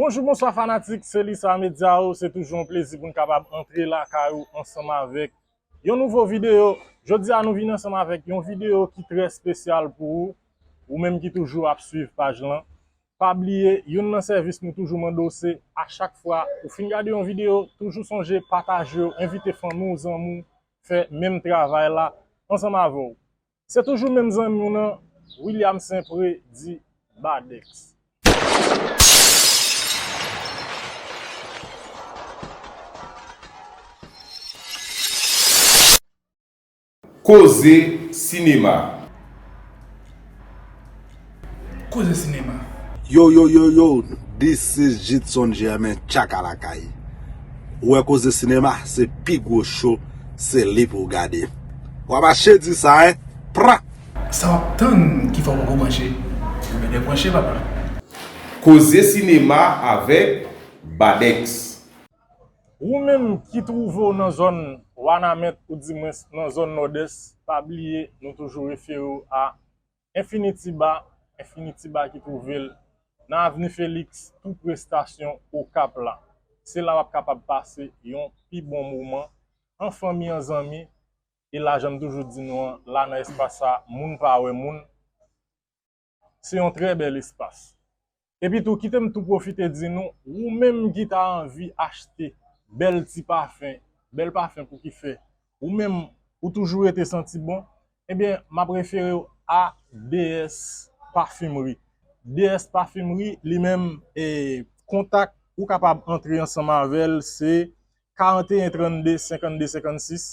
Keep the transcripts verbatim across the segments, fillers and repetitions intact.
Bonjou, bonswa fanatik, se Lisa Media yo, se toujou yon plezi pou n kapab antre lakay ou ansanm avèk yon nouvo videyo. Jodi a nou vin ansanm avèk yon videyo ki trè espesyal pou ou, ou menm ki toujou ap swiv paj lan. Pa bliye, youn nan sèvis nou toujou mande w se, a chak fwa ou fin gade yon videyo, toujou sonje pataje yo, envite fanmi w, zanmi w, fè menm travay la ansanm avè w. Se toujou menm zanmi w nan, William Saint-Pré di Badex. Koze sinema. Koze sinema. Yo, yo, yo, yo, this is Jitson Germain, Tchaka Lakay. Ou wè koze sinema, se pi gwo cho, se li pou w gade. W ap mache di sa, en? Pra! Sa w ap tann ki fè w poko branche? Ou mèt branche, papa. Koze sinema avèk Badex. Ou menm ki twouve w nan zòn Wanament oudimwens nan zòn Nòdès, pa bliye nou toujou refere w a Infinity Bar, Infinity Bar ki twouve l nan Avni Felix, tou pre estasyon Okap la. Se la w ap kapab pase yon pi bon moman an fanmi, an zanmi. E la, jan m toujou di nou an, la nan espas sa, moun pa wè moun. Se yon trè bèl espas. Epi tou, kite m tou pwofite di nou, ou menm ki ta anvi achte bèl ti pafen, bèl pafen pou ki fè ou menm ou toujou rete santi bon, ebyen, m ap refere w a D S Parfumerie. D S Parfumerie, li menm, e, kontak, ou kapab antre ansanm avè l, se karanteyen trannde senkanndde sennkansis,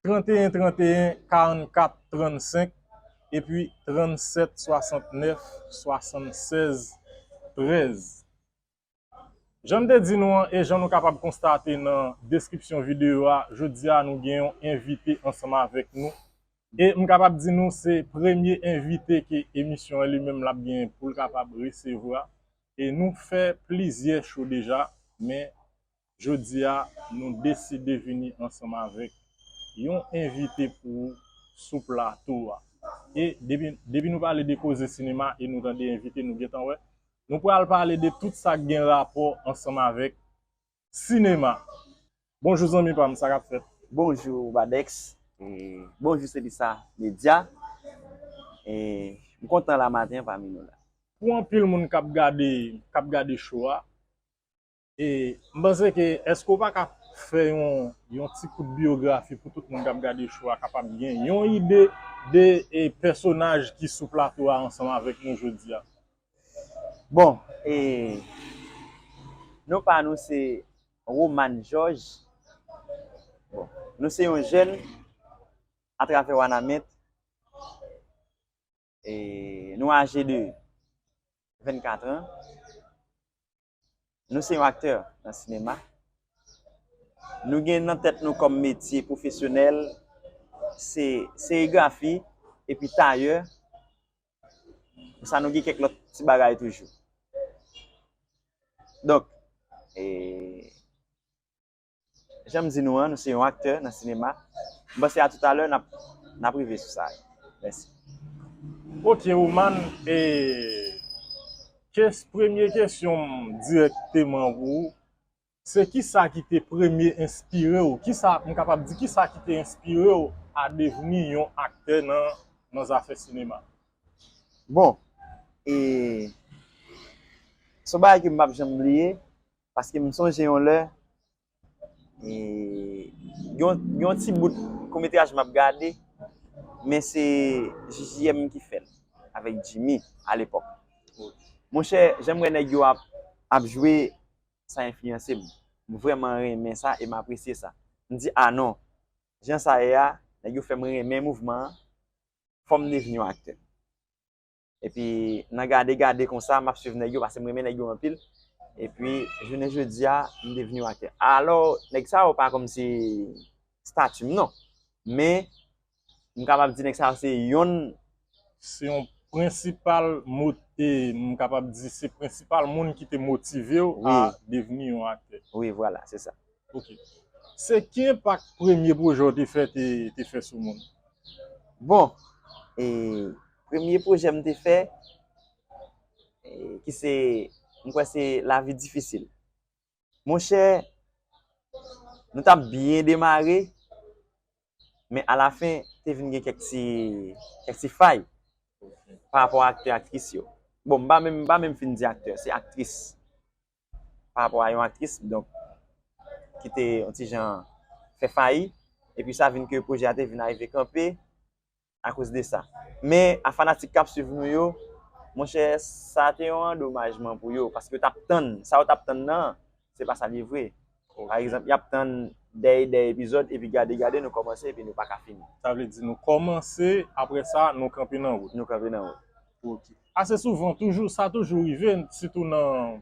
tranteyen tranteyen karannkat trannsenk, epi trannsèt swasantnèf swasannsèz trèz. Jan m te di nou an, e jan nou kapab konstate nan deskripsyon videyo a, jodi a nou gen yon envite ansanm avèk nou. E m kapab di nou se premye envite ke emisyon an li menm l ap genyen pou l kapab resevwa. E nou fè plizyè cho deja, men jodi a, nou deside vini ansanm avèk yon envite pou ou sou plato a. E depi, depi nou pale de koze sinema e nou tande envite, nou gentan wè, nou pral pale de tout sa k gen rapò ansanm avèk sinema. Bonjou zanmi pa m, sa k ap fèt? Bonjou Badex. E bonjou Selisa Media. E m kontan la maten an pami nou la. Pou anpil moun k ap gade, k ap gade show a, e m panse ke èske w pa ka fè yon, yon ti kout biyografi pou tout moun k ap gade show a kapab gen yon ide de, e, pèsonaj ki sou plato a ansanm avèk nou jodi a? Bon, e, non pa nou se Romane Georges. Bon, nou se yon jèn atravè Wanament. E nou aje de vennkat an. Nou se yon aktè nan sinema. Nou gen nan tèt nou kòm metye pwofesyonèl, se serigrafi epi tayè. Sa nou gen kèk lòt ti bagay toujou. Donk, e, jan m di nou an, nou se yon aktè nan sinema. M panse a toutalè, n ap, n ap rive sou sa. Mèsi. Ok, Romane, e, kes-, premye kesyon m dirèkteman pou ou, se kisa ki te premye enspire w? Kisa, m kapab di, kisa ki te enspire w a devni yon aktè nan, nan zafè sinema? Bon, e, se yon bagay ke m p ap janm bliye, paske m sonje yon lè, e, gen yon, gen yon ti bout kometraj m ap gade, men se J J M ki fè l, avèk Jimmy, alepòk. Monchè, jan m wè nèg yo ap, ap jwe, sa enfliyanse m. M vrèman renmen sa e m apresye sa. M di, a non, jan sa ye a, nèg yo fè m renmen mouvman an, fò m devni yon aktè. Epi, nan gade, gade konsa, m ap swiv nèg yo, paske m renmen nèg yo anpil. Epi, jounen jodi a, m devni yon aktè. Alò, nèg sa yo pa kòmsi estati m, non. Men, m kapab di nèg sa yo se yonn. Se yon prensipal mo-, e, m kapab di se prensipal moun ki te motive w a, wi, devni yon aktè. Wi, vwala, se sa. Ok. Se ki enpak premye pwojè w te fè, te, te fè sou moun? Bon, e, premye pwojè m te fè, e, ki se M kwè se lavi difisil. Monchè, nou t ap byen demare, men alafen, te vin gen kèk ti, kèk ti fay pa rapò a aktè, aktris yo. Bon, m pa menm, m pa menm fin di aktè, se aktris. Pa rapò a yon aktris, donk, ki te yon ti jan fè fayi, epi sa vin ke pwojè a te vin arive kanpe akoz de sa. Men, a fanatik k ap swiv nou yo, monchè, sa te yon andomajman pou yo, paske yo t ap tann, sa yo t ap tann nan, se pa sa li ye vre. Pa egzanp, y ap tann dèyè, dèyè epizòd, epi gade, gade, nou kòmanse, epi nou pa ka fini. Sa vle di nou kòmanse, apre sa, nou kanpe nan wout. Nou kanpe nan wout. Ok. Ase souvan, toujou, sa toujou rive, sitou nan,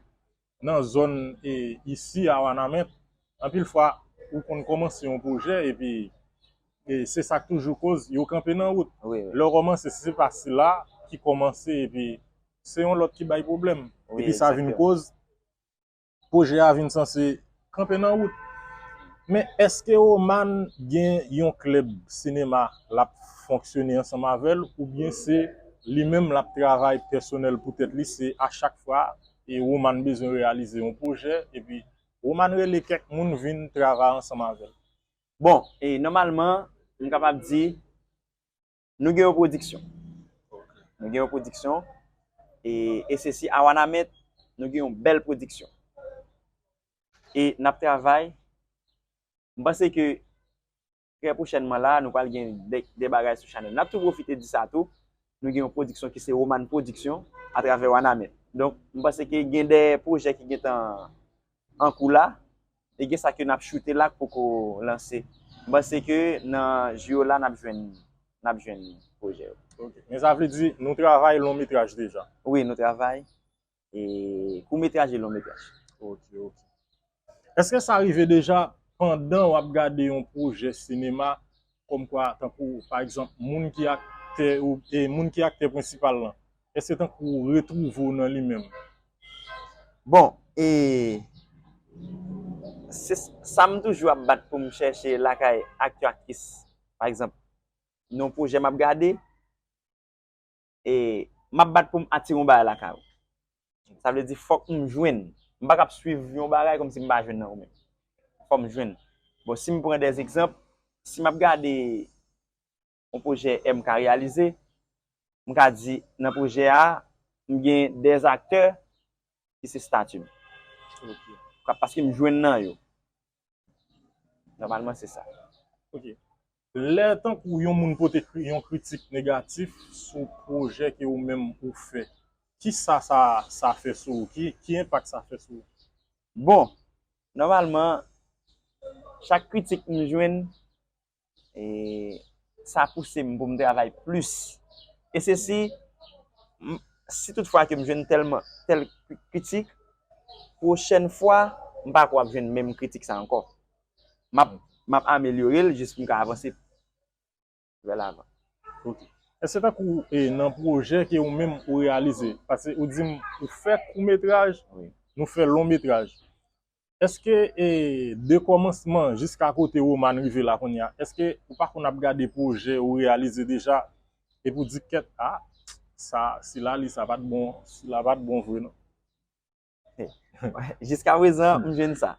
nan zòn e isi a Wanament. Anpil fwa, ou konn kòmanse yon pwojè, epi e se sa k toujou koz yo kanpe nan wout. Wi, wi. Lè w kòmanse, si se pa sila ki kòmanse, epi se yon lòt ki bay pwoblèm. Wi, epi sa vin egzakteman. Koz pwojè a vin sanse kanpe nan wout. Men èske Roman gen yon klèb sinema l ap fonksyone ansanm avè l, oubyen se li menm l ap travay pèsonèl pou tèt li, se a chak fwa e Roman bezwen reyalize yon pwojè, epi Roman rele kèk moun vin travay ansanm avè l? Bon, e nòmalman, m kapab di, nou gen yon pwodiksyon. Nou gen yon pwodiksyon, e, e se si a Wanament, nou gen yon bèl pwodiksyon. E n ap travay, m panse ke trè pwochènman la, nou pral gen de, de bagay sou chanèl. N ap tou pwofite di sa tou, nou gen yon pwodiksyon ki se Roman Pwodiksyon atravè Wanament. Donk, m panse ke gen de pwojè ki gentan an kou la, e gen sa ke n ap choute la k poko lanse. M panse ke nan jou yo la, n ap jwenn, n ap jwenn pwojè yo. Ok. Men sa vle di, nou travay long metraj deja? Wi, nou travay. E kout metraj e long metraj. Ok, ok. Èske sa rive deja pandan w ap gade yon pwojè sinema, kòmkwa, tankou, pa egzanp, moun ki aktè ou, e moun ki aktè prensipal lan, èske tankou ou retwouve w nan li menm? Bon, e se sa m toujou ap bat pou m chèche lakay aktè, aktris. Pa egzanp, nan yon pwojè m ap gade, e m ap bat pou m atire yon bagay lakay ou. Sa vle di, fòk m jwenn. M pa kab swiv yon bagay kòmsi m pa jwenn nan ou menm. Fòk m jwenn. Bon, si m pran dè egzanp, si m ap gade yon pwojè M K reyalize, m ka di nan pwojè a, m gen dè aktè ki se stati m. Ok. Ka-, paske m jwenn nan yo. Nòmalman, se sa. Ok. Lè tankou yon moun pote kri-, yon kritik negatif sou pwojè ke ou menm ou fè, kisa sa, sa fè sou ou? Ki, ki enpak sa fè sou ou? Bon, nòmalman, chak kritik m jwenn, e sa pouse m pou m travay plis. E se si, m, si toutfwa ke m jwenn tèlman, tèl kri-, kritik, pwochèn fwa, m pa kwè w ap jwenn menm kritik sa ankò. M ap, m ap amelyore l jis pou m ka avanse vè lavan. Ok. Èske tankou, e, nan pwojè ke ou menm ou reyalize, paske ou di m ou fè koutmetraj, wi, nou fè longmetraj. Èske, e, de kòmansman jiska kote Roman rive la kounye a, èske ou pa konn ap gade pwojè ou reyalize deja, epi w di kèt, a, sa, sila li, sa pa t bon, sila pa t bon vre non? Jiska prezan, m jwenn sa.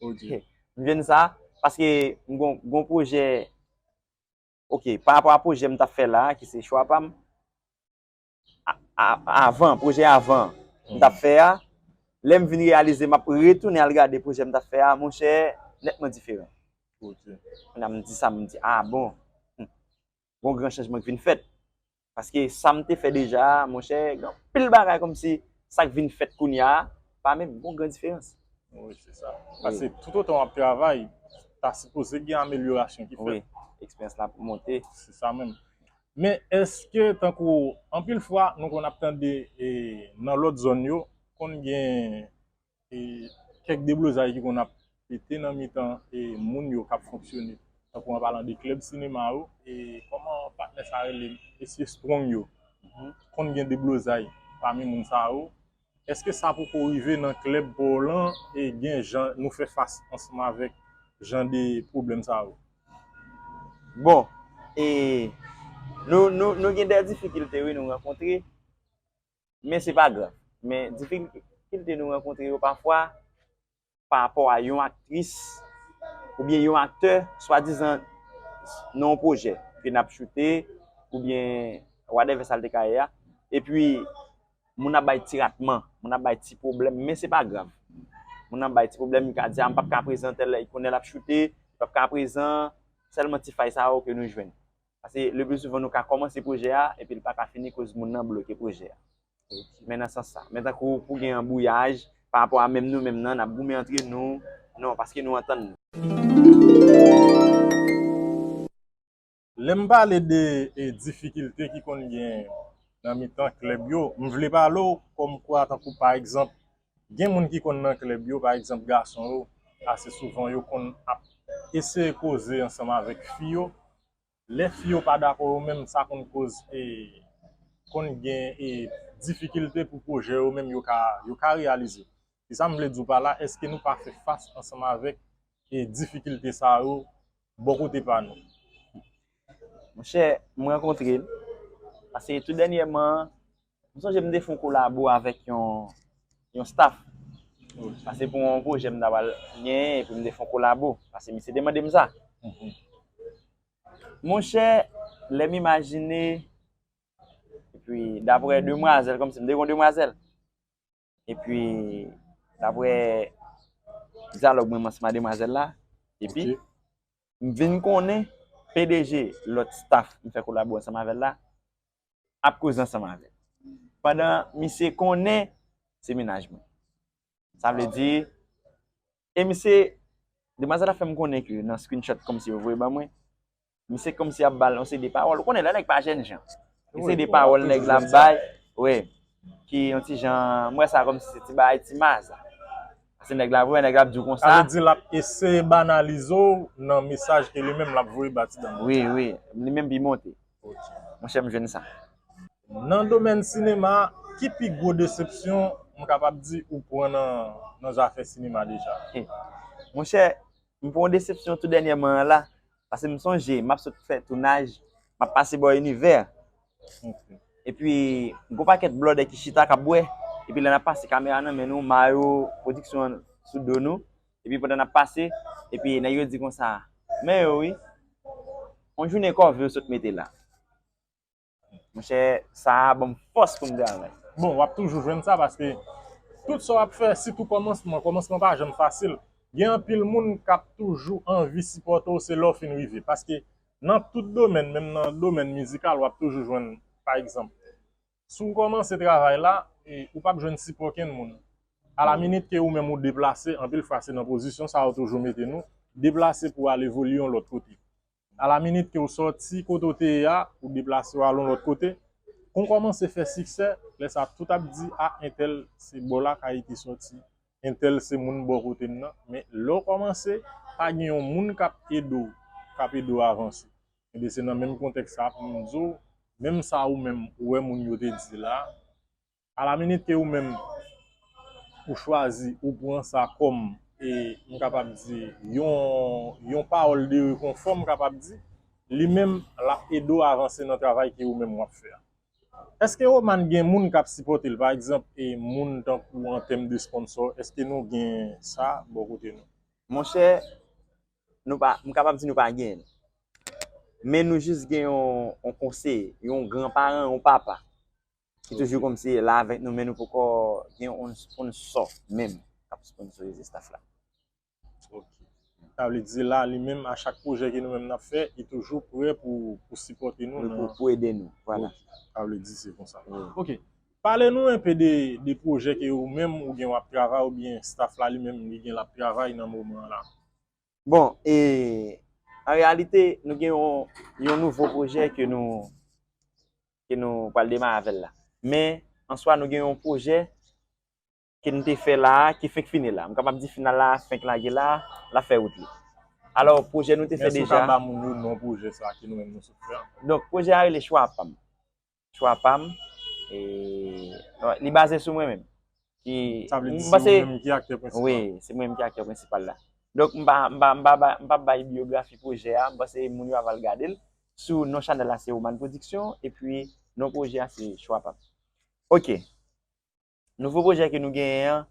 Ok. M jwenn sa, paske m gon, gon pwojè, ok, pa rapò a pwojè m t ap fè la, ki se chwa pa m, a, a, avan, pwojè avan m t ap fè a, lè m vin reyalize, m ap retounen al gade pwojè m t ap fè a, monchè, nètman diferan. Ok. Kounye a m di sa, m di, a bon, hmm, gon gran chanjman k vin fèt. Paske sa m te fè deja a, monchè, gen anpil bagay kòmsi sa k vin fèt kounye a, pa menm, gon gran diferans. Wi, se sa. Wi. Paske toutotan w ap travay, ta sipoze gen amelyorasyon ki fèt. Wi, eksperyans la ap monte. Se sa menm. Men èske, tankou, anpil fwa, nou konn ap tande, e, nan lòt zòn yo, konn gen, e, kèk deblozay ki konn ap pete nan mitan, e, moun yo k ap fonksyone. Tankou an palan de klèb sinema yo, e, kòman patnè sa rele, mesye Strong yo, konn gen deblozay pami moun sa yo. Èske sa poko rive nan klèb pa w lan, e gen jan nou fè fas ansanm avèk jan de pwoblèm sa yo? Bon, e nou, nou, nou gen de difikilte, wi, nou rankontre, men se pa grav. Men difikilte difikilte nou rankontre yo pafwa pa rapò a yon aktris oubyen yon aktè, swadizan nan yon pwojè ke n ap choute oubyen whatever sa l te ka ye a. Epi, moun ap bay ti ratman, moun ap bay ti pwoblèm, men se pa grav. Moun ap bay ti pwoblèm, li ka di, a, m p ap ka prezan tèl lè, kounye l ap choute, li p ap ka prezan, sèlman ti fay sa yo ke nou jwenn. Paske le pli souvan nou ka kòmanse pwojè a, epi l pa ka fini koz moun nan bloke pwojè a. Men nan sans sa. Men tankou pou gen anbouyaj, pa rapò a menm nou menm nan, n ap goumen antre nou, non, paske nou antann nou. Lè m pale de e, difikilte ki konn gen nan mitan klèb yo, m vle pale w kòmkwa tankou pa egzanp, gen moun ki konn nan klèb yo, pa egzanp gason yo, ase souvan yo konn ap eseye koze ansanm avèk fi yo. Lè fi yo pa dakò yo menm, sa konn koz e, konn gen e, difikilte pou pwojè yo menm yo ka, yo ka reyalize. Se sa m vle di w pa la, èske nou pa fè fas ansanm avèk e, difikilte sa yo bò kote pa nou? Monchè, m rankontre l. Paske tou dènyèman, m sonje m te fè yon kolabo avèk yon, yon staff. Paske pou yon pwojè m ta pral genyen, epi m te fè yon kolabo. Paske misye te mande m sa. Monchè, lè m imajine, epi daprè demwazèl, kòmsi m te gen yon demwazèl. Epi, daprè dyalòg mwen ansanm ak demwazèl la, epi m vin konnen P D G lòt staff m fè kolabo ansanm avè l la ap koze ansanm avè l. Pandan misye konnen se mennaj mwen. Sa vle di, e misye, demwazèl la fè m konnen ke nan screenshot kòmsi yo voye ban mwen, misye kòmsi ap ba l yon seri de pawòl. Ou konnen lè nèg pa jènjan. Yon seri de pawòl nèg la ap bay, wi, ki yon ti jan, m wè sa kòmsi se ti bagay ti maza. Paske nèg la, vre, nèg la ap di w konsa. Sa vle di l ap eseye banalize w nan mesaj ke li menm l ap voye ba ti dam nan. Wi, wi, li menm pi monte. Monchè, m jwenn sa. Nan domèn sinema, ki pi gwo desepsyon m kapab di ou pran nan, nan zafè sinema deja? Monchè, m pran yon desepsyon tou dènyèman an la, paske m sonje, m ap sot fè tounaj, m ap pase bò Inivè. Epi, gon pakèt blòdè ki chita k ap bwè, epi lè n ap pase kamera nan men nou, mayo pwodiksyon an sou do nou, epi pandan n ap pase, epi nèg yo di konsa, men yo wi, yon jounen kòve yo sot mete la. Monchè, sa a ban m fòs pou m travay. Bon, w ap toujou jwenn sa paske tout sa w ap fè, sitou kòmansman, kòmansman pa janm fasil. Gen anpil moun k ap toujou anvi sipòte w, se lè w fin rive. Paske nan tout domèn, menm nan domèn mizikal, w ap toujou jwenn, pa egzanp, si w kòmanse travay la, e, ou p ap jwenn sipò kenn moun. Alaminit ke ou menm ou deplase, anpil fwa se nan pozisyon sa yo toujou mete nou, deplase pou w al evolye yon lòt kote. Alaminit ke w sòti kote w te ye a, ou deplase w al yon lòt kote. Kon w kòmanse fè siksè, lè sa a tout ap di, a, entèl se bò lakay li te sòti, entèl se moun bò kote m nan. Men lè w kòmanse, pa gen yon moun k ap ede w, k ap ede w avanse. Ebyen, se nan menm kontèks sa a pou m di w, menm sa ou menm ou wè moun yo te di la, alaminit ke ou menm ou chwazi, ou pran sa kòm, e, m kapab di, yon, yon pawòl de rekonfò, m kapab di, li menm, l ap ede w avanse nan travay ke ou menm w ap fè a. Èske Roman gen moun k ap sipòte l, pa egzanp, e, moun tankou an tèm de sponsò, èske nou gen sa bò kote nou? Monchè, nou pa, m kapab di nou pa genyen l. Men nou jis gen yon, yon konseye, yon granparan, yon papa. Ki toujou kòmsi la avèk nou, men nou poko gen yon sponsò menm k ap sponsorize staff la. Ok. Sa vle di la, li menm, a chak pwojè ke nou menm n ap fè, li toujou prè pou, pou sipòte nou. Pou, pou ede nou, vwala. Sa vle di se konsa. Ok. Pale nou enpe de, de pwojè ke ou menm ou gen w ap travay oubyen staff la li menm li gen l ap travay nan moman an la. Bon, e, an reyalite, nou gen yon, yon nouvo pwojè ke nou, ke nou pral demare avè l la. Men, an swa, nou gen yon pwojè ke n te fè la a, ki fenk fini la. M kapab di final la a fenk lage la a, l ap fè wout li. Alò, pwojè nou te fè deja. Èske w ka ba moun yo non pwojè sa a ke nou menm nou sot fè a? Donk, pwojè a rele Chwa pa m. Chwa pa m. E, li baze sou mwen menm. Ki, sa vle di se ou menm ki aktè prensipal? Wi, se mwen menm ki aktè prensipal la. Donk, m pa, m pa, m pa, m pa bay byografi pwojè a, m panse moun yo ava al gade l. Sou non chanèl la se Roman Production, epi non pwojè a se Chwa pa m. Ok. Nouvo pwojè ke nou genyen an,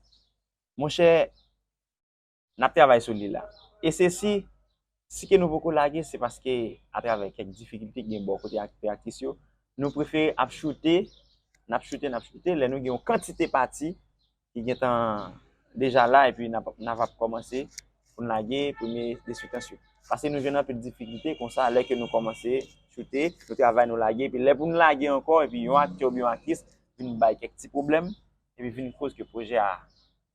monchè, n ap travay sou li la. E se si, si ke nou poko lage, se paske atravè kèk difikilte gen bò kote aktè aktris yo, nou prefere ap choute, n ap choute, n ap choute, lè nou gen yon kantite pati ki gentan deja la, epi n ap, n ap ap kòmanse pou n lage premye de swit answit. Paske nou jwenn anpil difikilte konsa, lè ke nou kòmanse choute, nou travay, nou lage, epi lè pou n lage ankò, epi yon aktè oubyen yon aktris vin bay kèk ti pwoblèm, epi vin koz ke pwojè a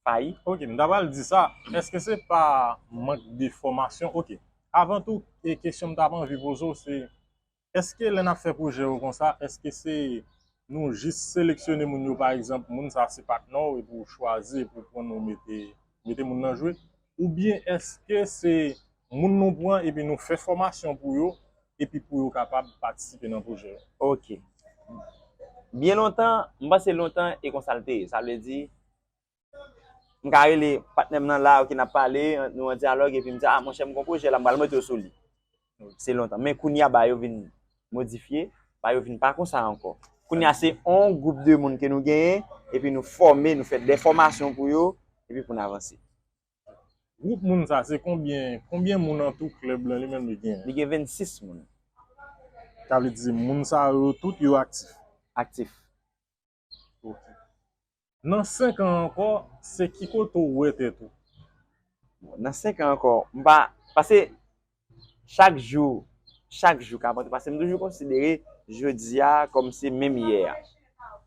fayi. Ok, m ta pral di sa. Èske se pa mank de fòmasyon? Ok. Avan tou, e kesyon m t ap anvi poze w, se, èske lè n ap fè pwojè yo konsa, èske se nou jis seleksyone moun yo, pa egzanp, moun sa se patnè w, epi w chwazi, epi w pran, w mete, mete moun nan jwe? Oubyen èske se moun nou pran, epi nou fè fòmasyon pou yo, epi pou yo kapab patisipe nan pwojè yo? Ok. Byen lontan, m panse lontan e konsa l te ye. Sa vle di, m ka rele patnè m nan la, ok, n ap pale, nou an dyalòg, epi m di, "Ah, monchè, m gon pwojè la, m pral mete w sou li." Se lontan. Men kounye a, bagay yo vin modifye, bagay yo vin pa konsa ankò. Kounye a, se yon gwoup de moun ke nou genyen, epi nou fòme, nou fè de fòmasyon pou yo, epi pou n avanse. Gwoup moun sa, se konbyen, konbyen moun an tou klèb lan li menm li genyen? Li gen vennsis moun. Sa vle di, moun sa yo tout, yo aktif? Aktif. Ok. Nan senk an ankò, se ki kote w wè tèt ou? Nan senk an ankò, m pa, paske chak jou, chak jou k ap antre, paske m toujou konsidere jodi a kòmsi menm yè a.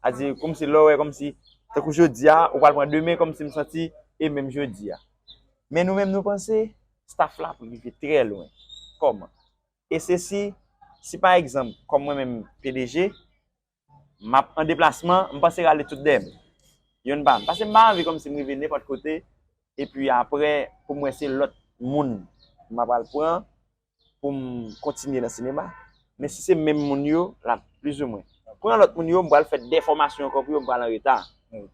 Sa di, kòmsi lè w wè, kòmsi, tankou jodi a, ou pral pran demen, kòmsi m santi e menm jodi a. Men nou menm, nou panse, staff la pou rive trè lwen. Kòman? E se si, si pa egzanp, kòm mwen menm, P D G, m ap an deplasman, m panse rale tout dèyè m. Youn pa m. Paske m pa anvi kòmsi m rive nenpòt kote, epi apre, pou m wè se lòt moun m ap al pran pou m kontinye nan sinema. Men si se menm moun yo, l ap plizoumwen. Pou yon lòt moun yo, m pral fè de fòmasyon ankò pou yo, m pral an reta.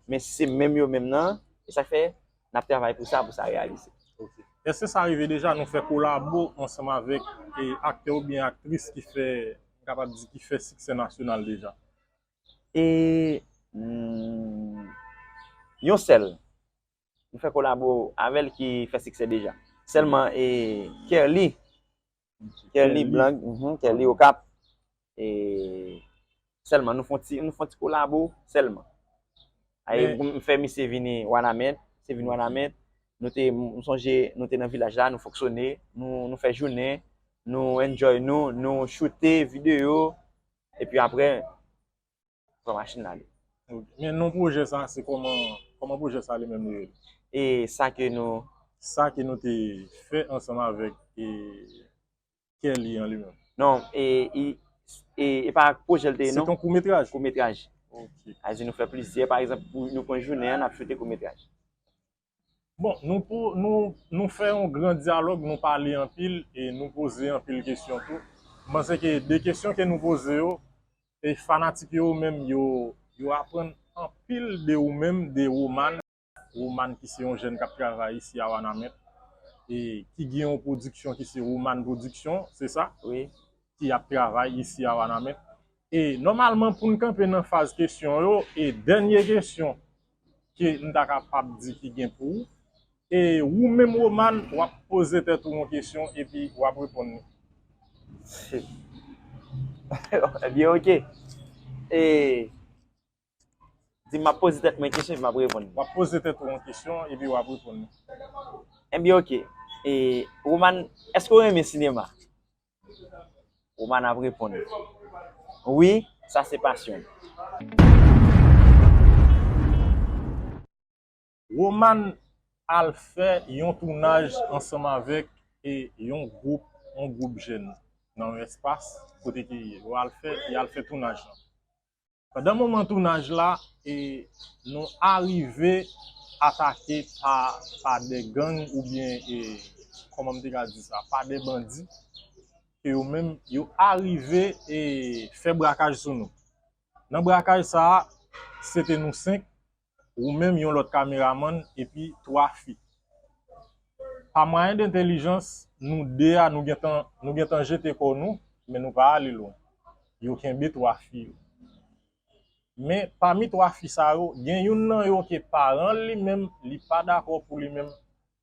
Men si se menm yo menm nan, e sa k fè n ap travay pou sa, pou sa reyalize. Ok. Èske sa rive deja nou fè kolabo ansanm avèk e aktè oubyen aktris ki fè, m kapab di, ki fè siksè nasyonal deja? E, hmm, yon sèl. Nou fè kolabo avè l ki fè siksè deja. Sèlman, e, Kerly, Kerly Blanc, mhm, Kerly Okap. E sèlman, nou fè yon ti, nou fè yon ti kolabo sèlman. Ay, m fè misye vini Wanament, misye vini Wanament. Nou te, m sonje, nou te nan vilaj la, nou fonksyone, nou, nou fè jounen, nou enjoy nou, nou choute videyo, epi apre, pran machin n ale. Ok. Men non pwojè sa, se kòman, kòman pwojè sa li menm li rele? E sa ke nou Sa ke nou te fè ansanm avèk, e, Kerly an li menm? Non, e, e, e, e pa pwojè l te ye, non? Se te yon kout metraj? Kout metraj. Ok. Sa di nou fè plizyè, pa egzanp, pou nou pran jounen an, n ap choute kout metraj. Bon, nou pou, nou, nou fè yon gran dyalòg, nou pale anpil e nou poze anpil kesyon tou. M panse ke de kesyon ke nou poze yo, e fanatik yo menm, yo, yo aprann anpil de ou menm, de Roman. Roman ki se yon jèn k ap travay isi a Wanament, e ki gen yon pwodiksyon ki se Roman Production, se sa? Wi. Ki ap travay isi a Wanament. E nòmalman, pou n kanpe nan faz kesyon yo, e dènye kesyon ke m ta kapab di ki gen pou ou, e ou menm, Roman, w ap poze tèt ou yon kesyon epi w ap reponn li. Ebyen, ok. E, di m ap poze tèt mwen kesyon epi m ap reponn li. W ap poze tèt ou yon kesyon epi w ap reponn li. Ebyen, ok. E, Roman, èske w renmen sinema? Roman ap reponn. Wi, sa se pasyon m. Roman al fè yon tounaj ansanm avèk, e, yon gwoup, yon gwoup jèn nan yon espas kote ke yo al fè, y al fè tounaj lan. Pandan moman tounaj la, e, nou arive atake pa, pa de gang oubyen, e, kòman m te ka di sa, pa de bandi, ke yo menm, yo arive, e, fè brakaj sou nou. Nan brakaj sa a, se te nou senk, ou menm, yon lòt kameramann, epi twa fi. Pa mwayen de entèlijans, nou de a, nou gentan, nou gentan jete kò nou, men nou pa ale lwen. Yo kenbe twa fi yo. Men pami twa fi sa yo, gen youn nan yo ke paran l li menm, li pa dakò pou li menm,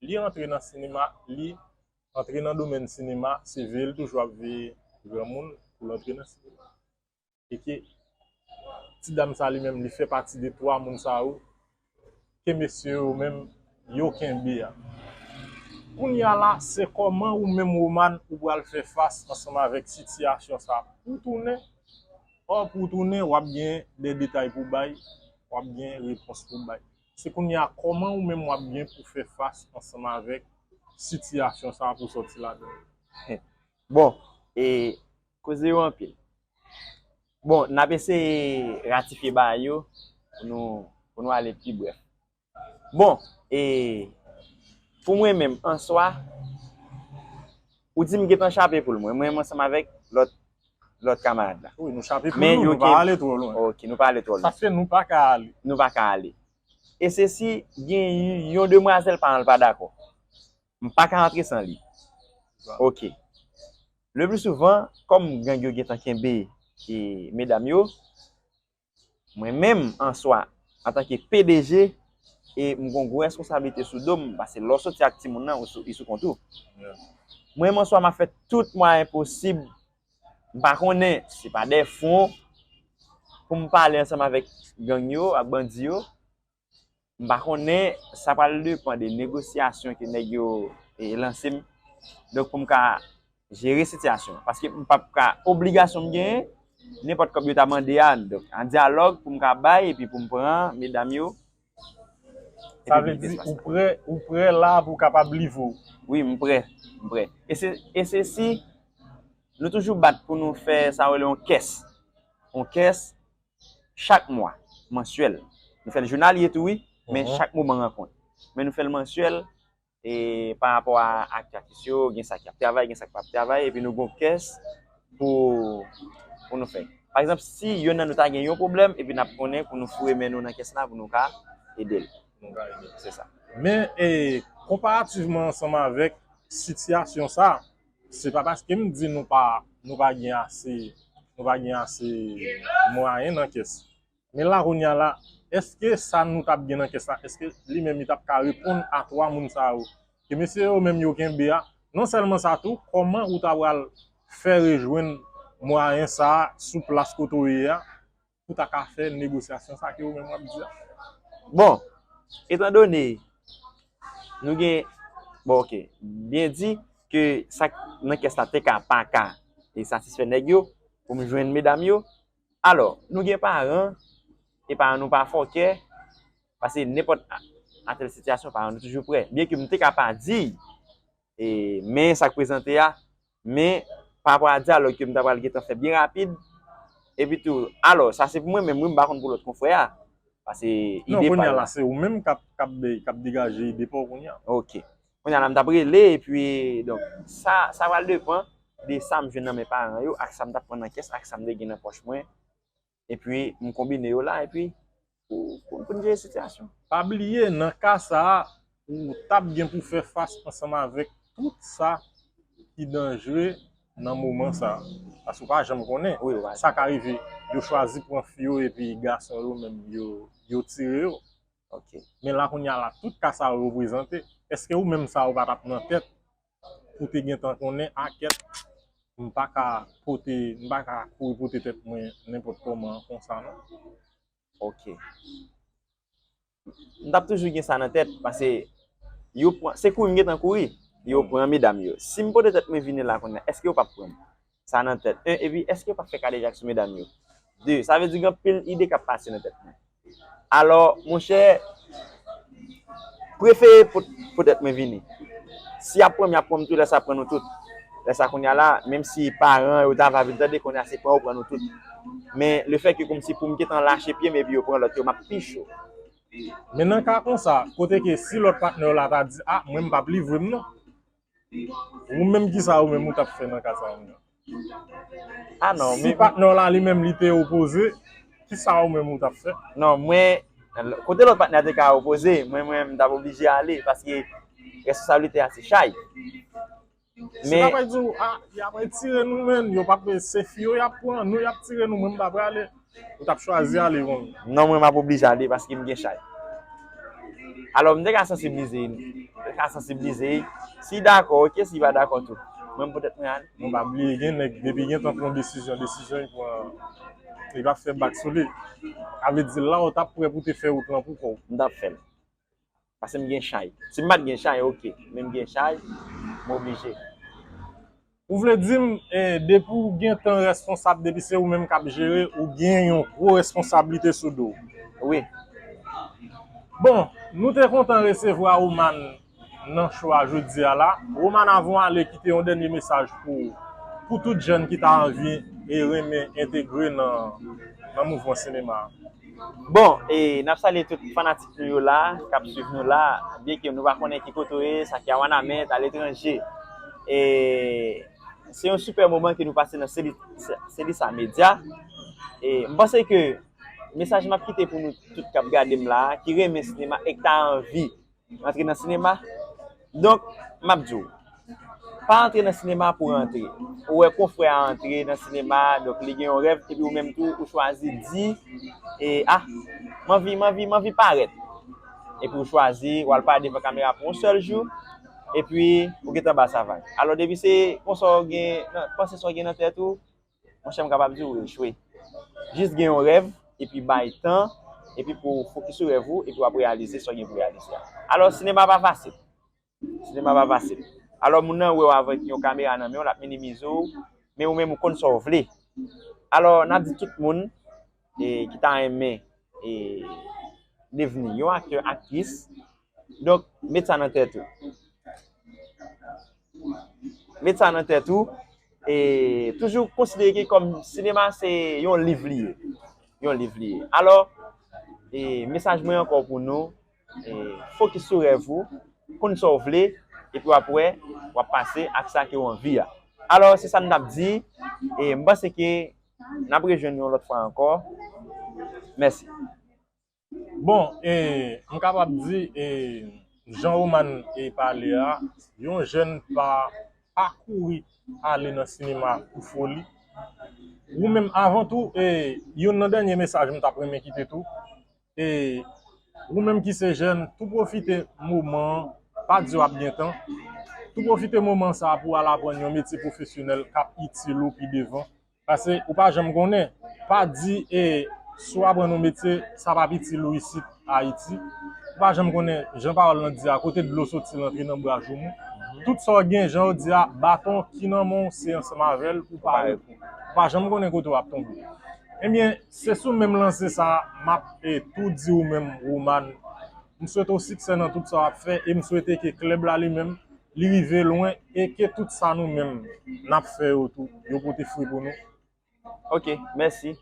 li antre nan sinema, li antre nan domèn sinema, se veye l toujou ap veye granmoun pou l antre nan sinema. E ke ti dam sa li menm, li fè pati de twa moun sa yo, ke mesye yo menm, yo kenbe a. Kounye a la, se kòman ou menm, Roman, ou pral fè fas ansanm avèk sitiyasyon sa pou w tounen, ò, pou w tounen, w ap gen de detay pou w bay, w ap gen repons pou w bay. Se kounye a, kòman ou menm w ap gen pou fè fas ansanm avèk sitiyasyon sa pou w sòti ladan l? Bon, e koze yo anpil. Bon, n ap eseye ratifye bagay yo pou nou, pou nou ale pi brèf. Bon, e pou mwen menm, an swa, ou di m gentan chape poul mwen, mwen menm ansanm avèk lòt, lòt kamarad la. Wi, nou chape poul nou, nou pa ale twò lwen. Ok, nou pa ale twò lwen. Sa fè nou pa ka ale. Nou pa ka ale. E se si gen yon demwazèl paran l pa dakò. M pa ka antre san li. Ok. Le pli souvan, kòm gang yo gentan kenbe e medam yo, mwen menm, an swa, antanke P D G, e m gon gwo reskonsablite sou do m, paske lè w soti ak timoun nan, ou sou, li sou kont ou. Mwen menm, an swa, m ap fè tout mwayen posib, m pa konnen, se pa de fon, pou m pale ansanm avèk gang yo, ak bandi yo, M pa konnen, sa pral depann de negosyasyon ke nèg yo e, lanse m. Donk pou m ka jere sitiyasyon. Paske m p ap ka, obligasyon m genyen, nenpòt kòb yo ta mande a, donk an dyalòg pou m ka bay epi pou m pran medam yo. Sa vle di ou prè, ou prè la pou w kapab livre w? Wi, m prè, m prè. E se, e se si nou toujou bat pou nou fè sa yo rele yon kès. Yon kès chak mwa, mansyèl. Nou fè l jounalye tou wi, men chak moman rankont. Men nou fè l mansyèl e pa rapò a aktè aktris yo, gen sa k ap travay, gen sa k p ap travay, epi nou gon kès pou, pou nou fè. Pa egzanp, si yonn nan nou ta gen yon pwoblèm, epi n ap konnen pou nou foure men nou nan kès la pou nou ka ede l. Nou ka ede l. Se sa. Men e, konparativman ansanm avèk sitiyasyon sa, se pa paske m di nou pa, nou pa gen ase, nou pa gen ase mwayen nan kès. Men la kounye a la, èske sa nou t ap gen nan kès la, èske li menm li t ap ka reponn a twa moun sa yo? Ke mesye yo menm yo kenbe a, non sèlman sa tou, kòman ou ta pral fè rejwenn mwayen sa a sou plas kote w ye a, pou ta ka fè negosyasyon sa ke ou menm w ap di a? Bon, etandone nou gen, bon, ok, byen di ke sa k nan kès la te ka pa ka e satisfè nèg yo pou m jwenn medam yo. Alò, nou gen paran, e paran nou pa fòkè, paske nenpòt a, atèl sitiyasyon, paran nou toujou prè. Byen ke m te ka pa di, e, men sa k prezante a, men pa rapò a dyalòg ke m ta pral gentan fè byen rapid, epi tou, alò, sa se pou mwen menm wi, m pa konn pou lòt konfrè a, paske ide pa la. Non, kounye a la, se ou menm k ap, k ap, k ap degaje ide pa w kounye a. Ok. Kounye a la, m t ap rele, epi, donk, sa, sa pral depann de sa m jwenn nan men paran yo, ak sa m t ap pran nan kès, ak sa m te gen nan pòch mwen, epi m konbine yo la, epi pou, pou, pou n jere sitiyasyon. Pa bliye, nan ka sa a, ou t ap gen pou fè fas ansanm avèk tout sa ki danjre nan moman sa a. Paske ou pa janm konnen. Wi, ou pa janm. Sa ka rive, yo chwazi pran fi yo epi gason yo menm, yo, yo tire yo. Ok. Men la kounye a la, tout ka sa yo reprezante, èske ou menm sa ou pa t ap nan tèt pou te gentan konnen, a kèt, m pa ka pote, m pa ka kouri pote tèt mwen nenpòt kòman konsa non. Ok. M t ap toujou gen sa nan tèt, paske yo pran, se kouri m gentan kouri, yo pran medam yo. Si m pote tèt mwen vini la kounye a, èske yo p ap pran m? Sa nan tèt. En, epi èske yo p ap fè kadejak sou medam yo? De, sa vle di gen anpil ide k ap pase nan tèt mwen. Alò, monchè, prefere pot, potèt mwen vini. Si y ap pran m, y ap pran m tou, lè sa pran nou tout. Lè sa kounye a la, menm si paran yo ta va vin tande, kounye a se pran yo pran nou tout. Men lefètke kòmsi pou m gentan lache pye m epi yo pran lòt yo, m ap pi cho. Men nan ka konsa, kote ke si lòt patnè w la ta di, a, mwen m p ap livre m non. Ou menm kisa ou menm ou t ap fè nan ka sa menm? Ah non, si patnè w la li menm li te opoze, kisa ou menm ou t ap fè? Non, mwen, kote lòt patnè a te ka opoze, mwen, mwen, m t ap oblije ale, paske responsablite a se chay. Si men, y ap di w, a, y ap retire nou, menn, yo p ap, se fi yo y ap pran, nou y ap tire nou, mwen m pa prale. Ou t ap chwazi ale konn? Non, mwen m ap oblije ale paske m gen chay. Alò, m te ka sansiblize, m te ka sansiblize, si dakò, oke, si pa dakò tou. Mwen, poutèt mwen ale. Bon, pa bliye, gen nèg, depi gen tan pran desizyon, desizyon li pran, li pa fè bak sou li. Sa vle di, la, ou t ap prè pou te fè wout lan pou kò w. M t ap fè l. Paske m gen chay. Si m pa t gen chay, oke. Men m gen chay, m oblije. Ou vle di m, eh, depi w gen tan responsab, depi se ou menm k ap jere, ou gen yon gwo responsablite sou do w. Wi. Bon, nou te kontan resevwa Roman nan cho a jodi a la. Roman, avan w ale, kite yon dènye mesaj pou, pou tout jèn ki ta anvi e renmen entegre nan, nan mouvman sinema a. Bon, e n ap salye tout fanatik nou yo la, k ap swiv nou la, byenke nou pa konnen ki kote w ye, sa ki a Wanament, aletranje. E se yon sipè moman ke nou pase nan Seli-, Selisa Medya. E m panse ke mesaj m ap kite pou nou tout k ap gade m la, ki renmen sinema e k ta anvi antre nan sinema. Donk, m ap di w, pa antre nan sinema pou rantre. Ou wè konfrè a antre nan sinema, donk li gen yon rèv, epi ou menm tou, ou chwazi di, e, ah, m anvi, m anvi, m anvi parèt. Epi ou chwazi, w al parèt devan kamera pou yon sèl jou, epi ou gentan ba sa vag. Alò, depi se konsa w gen, nan, panse sa w gen nan tèt ou, monchè, m kapab di w echwe. Jis gen yon rèv, epi bay tan, epi pou w fokis sou rèv ou, epi w ap reyalize sa w gen pou reyalize a. Alò, sinema pa fasil. Sinema pa fasil. Alò, moun nan wè w avèk yon kamera nan men w, l ap minimize w, men ou menm ou konn sa w vle. Alò, n ap di tout moun, e, ki ta renmen, e, devni yon aktè, aktris, donk, met sa nan tèt ou. Met sa nan tèt ou. E toujou konsidere ke kòm sinema se yon liv li ye. Yon liv li ye. Alò, e mesaj mwen ankò pou nou, e fokis sou rèv ou, konn sa w vle, epi w ap wè, w ap pase ak sa ke w anvi a. Alò, se sa m t ap di, e m panse ke n ap rejwenn yon lòt fwa ankò. Mèsi. Bon, e, m kapab di, e, jan Roman, e, pale a, yon jèn pa, pa kouri ale nan sinema pou foli. Ou menm, avan tou, e, youn nan dènye mesaj m t ap renmen kite tou, e, ou menm ki se jèn, tou pwofite moman an, pa di w ap gen tan, tou pwofite moman sa a pou w al aprann yon metye pwofesyonèl k ap itil ou pi devan. Paske ou pa janm konnen. Pa di, e, si w aprann yon metye, sa p ap itil ou isit Ayiti. Ou pa janm konnen, jan pawòl lan di a, kote dlo soti, l antre nan bra joumou. Tout sa w gen, jan yo di a, baton ki nan men w, se ansanm avè l ou parèt. Ou pa janm konnen kote w ap tonbe. Ebyen, se sou menm lanse sa a, m ap, e, tou di ou menm, Roman, m swete w siksè nan tout sa w ap fè e m swete ke klèb la li menm, li rive lwen e ke tout sa nou menm n ap fè yo tou, yo pote fwi pou nou. Ok, mèsi.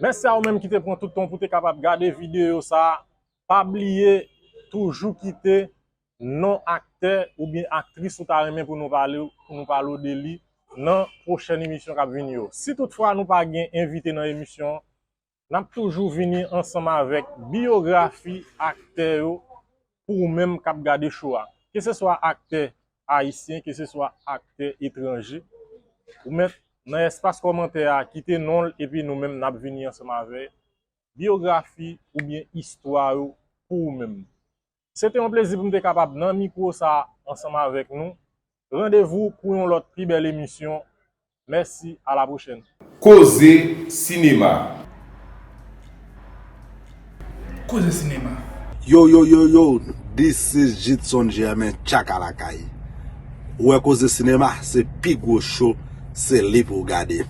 Mèsi a ou menm ki te pran tout tan pou te kapab gade videyo sa a. Pa bliye toujou kite non aktè oubyen aktris ou ta renmen pou nou pale, pou nou pale w de li nan pwochèn emisyon k ap vini yo. Si toutfwa nou pa gen envite nan emisyon an, n ap toujou vini ansanm avèk biyografi aktè yo pou ou menm k ap gade cho a. Keseswa aktè ayisyen, keseswa aktè etranje, ou mèt nan espas kòmantè a kite non l epi nou menm n ap vini ansanm avè biyografi oubyen istwa yo pou ou menm. Se te yon plezi pou m te kapab nan mikwo sa a ansanm avèk nou. Randevou pou yon lòt pi bèl emisyon. Mèsi, a la pwochèn. Koze sinema. Koze sinema. Yo, yo, yo, yo, this is Jitson Germain, Tchaka Lakay. Ou wè Koze sinema, se pi gwo cho, se li pou w gade.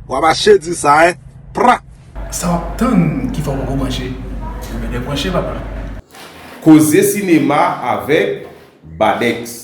W ap mache di sa, en? Pra! Sa w ap tann ki fè w poko branche? Ou mèt branche, papa. Koze sinema avèk Badex.